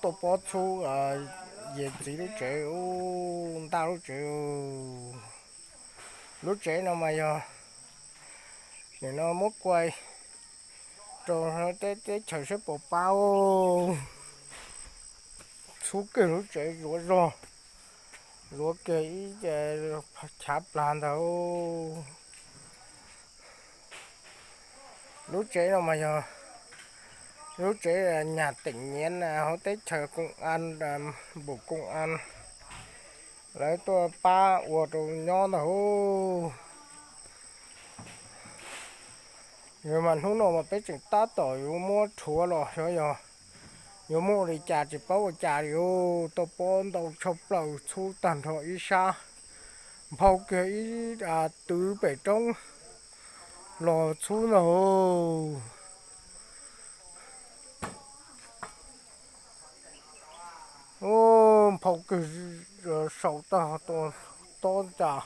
Tuaj pob txhub yawm txiv lub tsev, ntaj lub tsev. Lub tsev no mas yog nim no muab kuaj rau teb chaws saib puas pab. Txhub kiag lub tsev zuav zog, zuav kiag ib chav plag ntawd. Lub tsev no mas yog lub tsev nyam teem nyiav hauv teb chaws koom a, npum koom a lawv tuaj pab ua rau nyob ntag. Yog mas hnub no mas peb tseem tab tom yuav muab rhuav los xyov yog yuav muab ua li cas tsis paub ua cas li. Tau pob ntau tshaj plaws, txhub tag nrho ib sab, nphau kiag ib twv pem roob los txhub ntag. Nphau kiag saum tag tob ncas.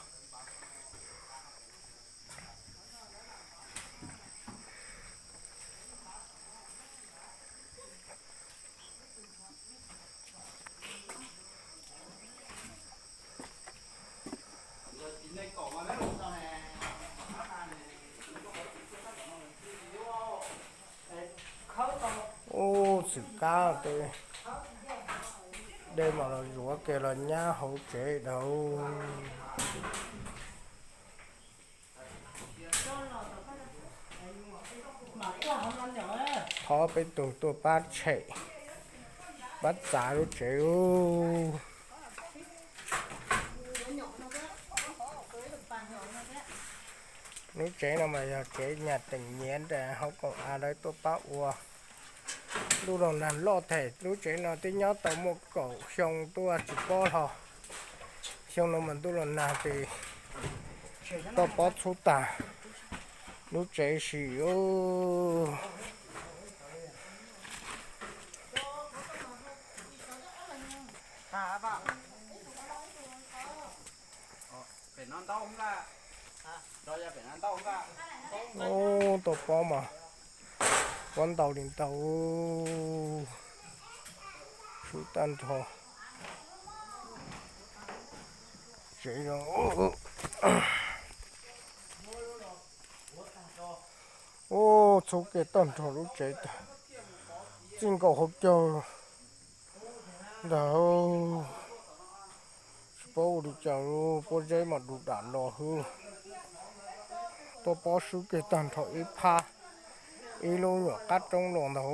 Ub, xwm kab tej dej mas los zuav kiag los nyab hauv tsev dhau. Thov peb tug tuaj pab tshem, pab txav lub tsev. Lub tsev no mas yog tsev nyam teem nyiav ntawm hauv koom av lawv tuaj pab ua. Ntuj los nag loj them, lub tsev no twb nyob tau muaj kaum xyoo tuaj tsis pob hlo. Xyoo no mas ntuj los nag ces tau pob txhub tag lub tsev sim. Ub, tau pob mas pob ntau li ntau, sub tag nrho. Tsev zoo. Ub, txhub kiag tag nrho lub tsev tag, txij nkaus hauv caug ntag. Tsis paub ua li cas, pob zeb mas du dam los hwb. Tuaj pob swb kiag tag nrho ib phab, ib lub nyuam qab roob los ntag.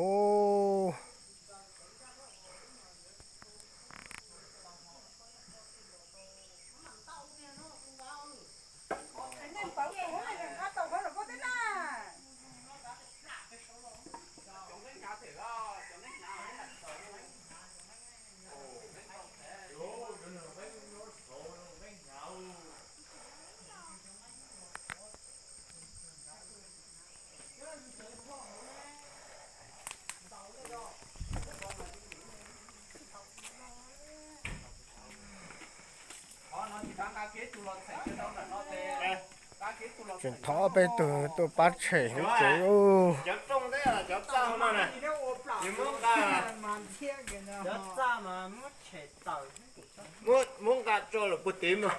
Tseem thov peb tug tuaj pab tshem lub tsev. Muab nqa tso lawm puag tid mas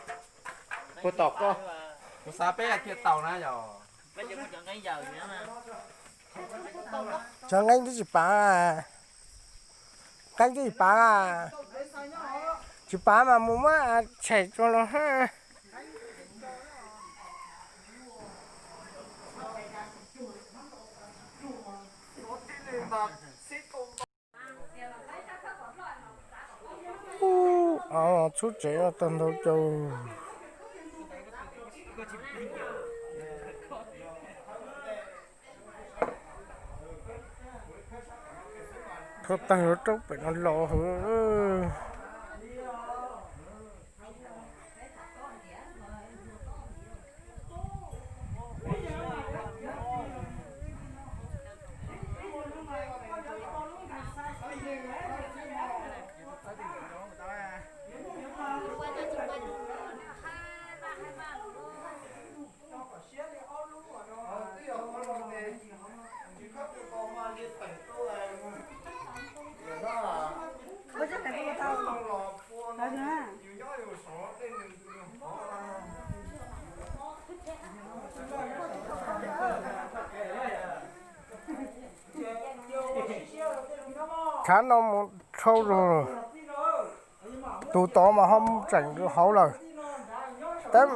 puag tom koj. Kuv xav peb thiaj tau na yog. Cov nqeeb twb tsis pav, nqeeb twb tsis pav, tsis pav mas mus muab tshem tso los hab. Ub, av txhub tsev tag ntau caug. Rhuav tag lub roob pem no los hwv. Tshav no mus dhau zog, tus tod mas ho mus tseem rau hauv lawm. Tab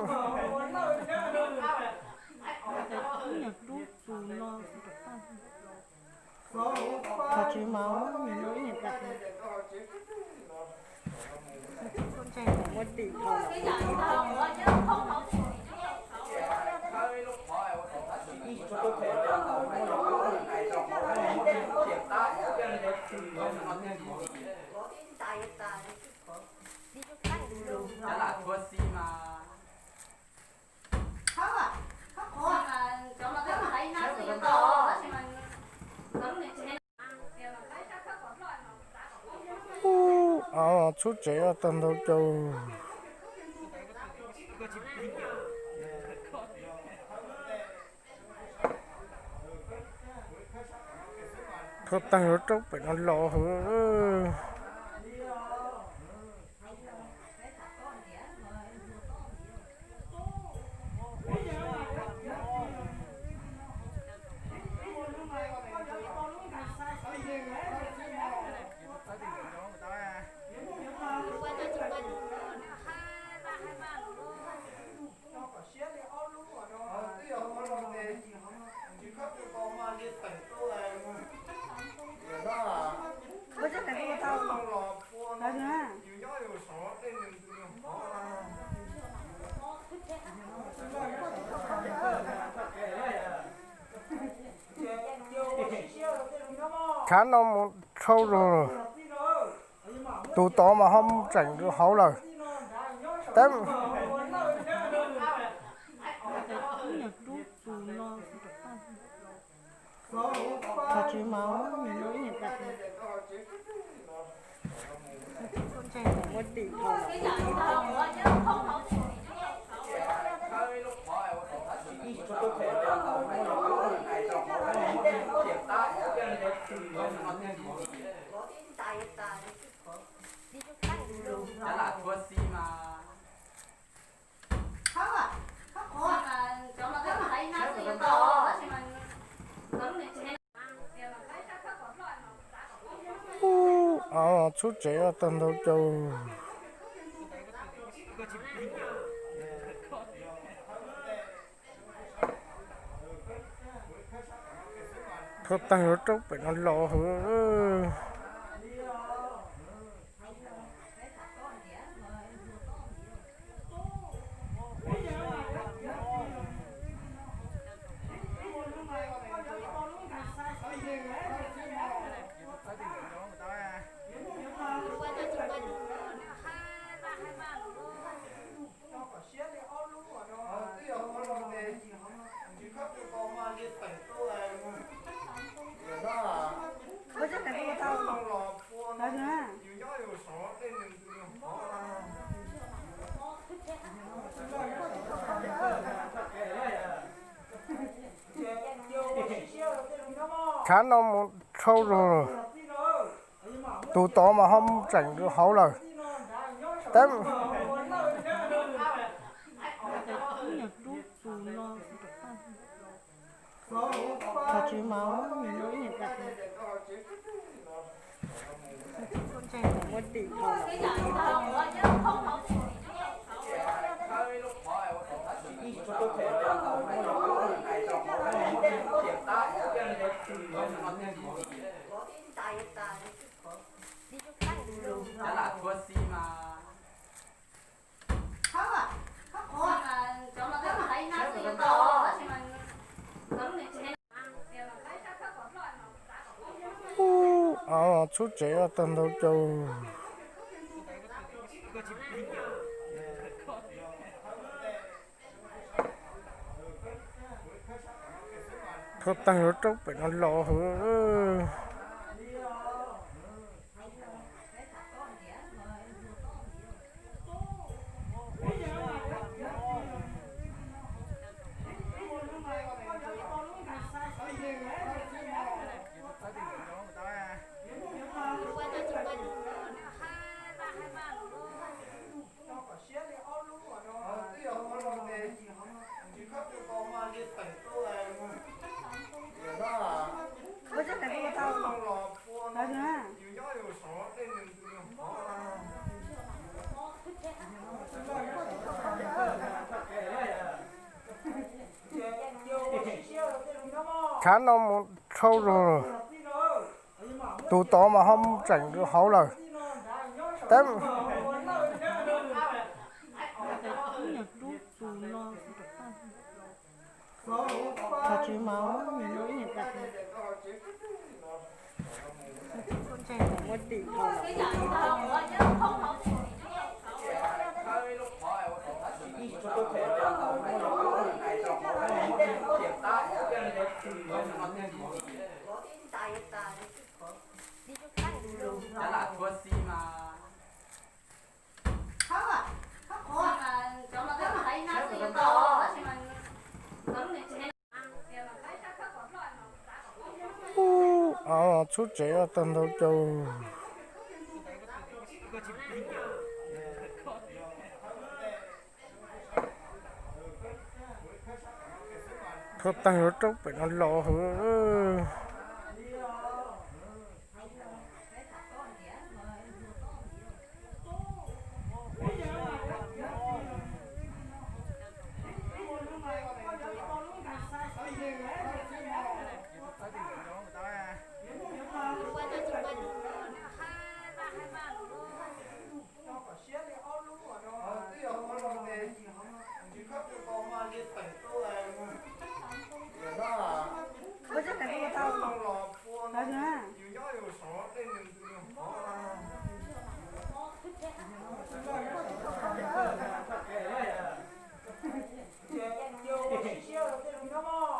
Ub, av txhub tsev tag ntau caug. Kho tag yuav rau pem no los hauv. Tshav no mus dhau zog, tus tod mas ho mus tseem rau hauv lawm. Tab Ub, av txhub tsev tag ntau caug. Kho tag yuav rau pem no los hauv. Tshav no mus dhau zog, tus tod mas ho mus tseem rau hauv lawm. Tab Ub, av txhub tsev tag ntau caug. Kho tag yuav rau pem no los hauv. Khav no mus dhau zog, tus tod mas ho mus tseem rau hauv lawm. Tab Ub, av txhub tsev tag ntau caug. Kho tag lub roob pem no los hauv.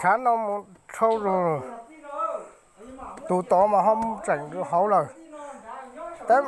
Khav no mus dhau zog, tus tod mas ho mus tseem rau hauv lawm. Tab